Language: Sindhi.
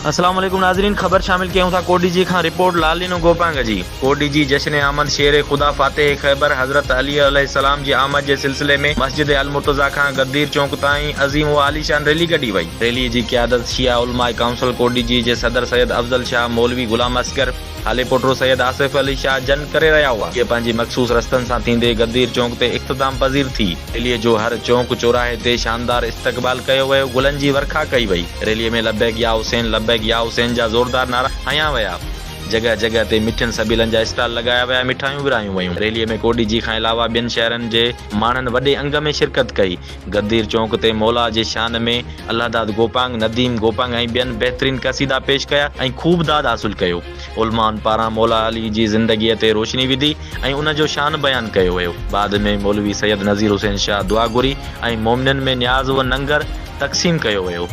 السلام عليڪم ناظرين خبر شامل ڪيون ٿا ڪوڏيجي کان رپورٽ لالينو گوپانگ جي ڪوڏيجي جشن آمد شير خدا فاتح خيبر حضرت علي عليه السلام جي آمد جي سلسلي ۾ مسجد المرتضيٰ کان غدير چونڪ تائين عظيم و عاليشان ريلي ڪڍي وئي. ريلي جي قيادت شيعه علماء ڪائونسل ڪوڏيجي جي صدر سيد افضل شاهه، مولوي غلام اصغر، هاليپوٽو سيد آصف علي شاهه جن ڪري رهيا هئا. جيئن پنهنجي مخصوص رستن سان ٿيندي غدير چونڪ تي اختتام پذير ٿي. ريليء جو هر چونڪ چوراهي تي شاندار استقبال ڪيو ويو، گلن جي ورکا ڪئي وئي. ريليء ۾ لبيڪ يا حسين، لبيڪ يا حسين جا زوردار نعرا هنيا ويا. جڳهه جڳهه تي مٺين سبيلن جا اسٽال لڳايا ويا ۽ مٺايون ورهايون ويون. ريليء ۾ ڪوڏيجي کان علاوه ٻين شهرن جي ماڻهن وڏي انگ ۾ شرڪت ڪئي. غدير چونڪ تي مولا جي شان ۾ الله داد گوپانگ، نديم گوپانگ ۽ ٻين بهترين قصيدا پيش ڪيا ۽ خوب داد حاصل ڪيو. علمائن پاران مولا علي جي زندگيء تي روشني وڌي ۽ ان جو شان بيان ڪيو ويو. بعد ۾ مولوي سيد نذير حسين شاهه دعا گهري ۽ مومنين ۾ نياز و ننگر تقسيم ڪيو ويو.